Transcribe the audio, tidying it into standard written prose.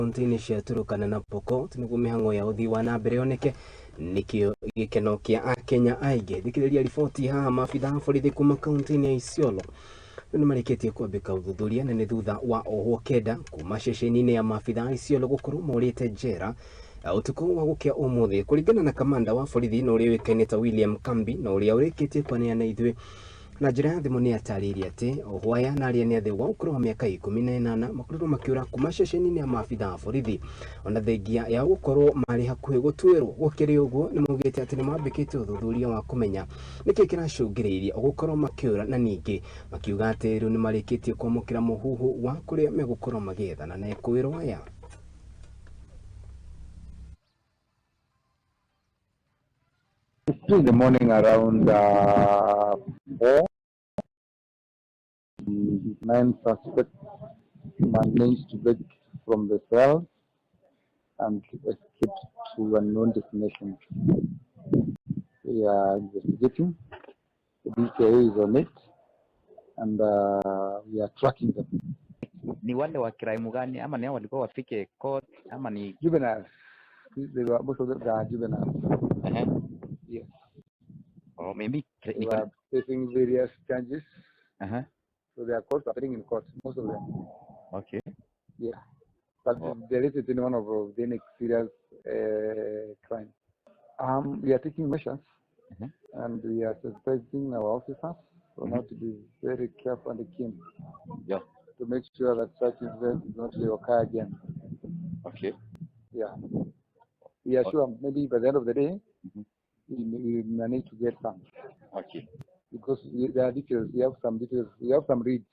kaunti-inĩ cia Turkana na Pokot nĩguo mĩhang'o ya ũthii wa na mbere yoneke nĩkĩo gĩkeno kĩa akenya aingĩ. Thikĩrĩria riboti haha. Maabitha a borithi kuma kaunti-inĩ ya Isiolo rĩu nĩmarĩkĩtie kwambĩka ũthuthuria na nĩ thutha wa ohwo kenda kuma ceceni-inĩ ya maabitha a Isiolo gũkorwo morĩte njera ũtukũ wa gũkĩa ũmũthĩ. Kũringana na kamanda wa borithi na ũrĩa ũĩkaine ta William Kambi na ũrĩa ũrĩkĩtie kwaria na ithuĩ na njĩra ya thimũ, nĩ atarĩirie atĩ ohwo aya na arĩa nĩ athĩ wa ũkũrũ wa mĩaka 18 makoretwo makĩũra kuma ceceni-inĩ ya maabitha a borithi ona thengia ya gũkorwo marĩ hakuhĩ gũtuĩrwo. Gũkĩrĩ ũguo, nĩ maugĩte atĩ nĩ mambĩkĩte ũthuthuria wa kũmenya nĩkĩ kĩracũngĩrĩirie gũkorwo makĩũra, na ningĩ makiuga atĩ rĩu nĩ marĩkĩtie kwamũkĩra mũhuhu wa kũrĩa megũkorwo magĩethana na ekũĩrwo aya. In the morning around 4, nine suspects managed to break from the cell and escape to unknown destination. We are investigating. The DCI is on it and we are tracking them. Ni wale wa crime gani, ama ni hao walikuwa wafike court, ama ni Juveniles. They were, most of them are juveniles. Yes. Oh, maybe They were facing various charges. So they are caught appearing in court, most of them. Yeah. But there isn't anyone of any serious crime. We are taking measures and we are sensitizing our officers so now to be very careful and keen to make sure that such incidents do not occur again. Yeah. We are sure maybe by the end of the day, we manage to get some. Because there are details, we have some details, we have some leads.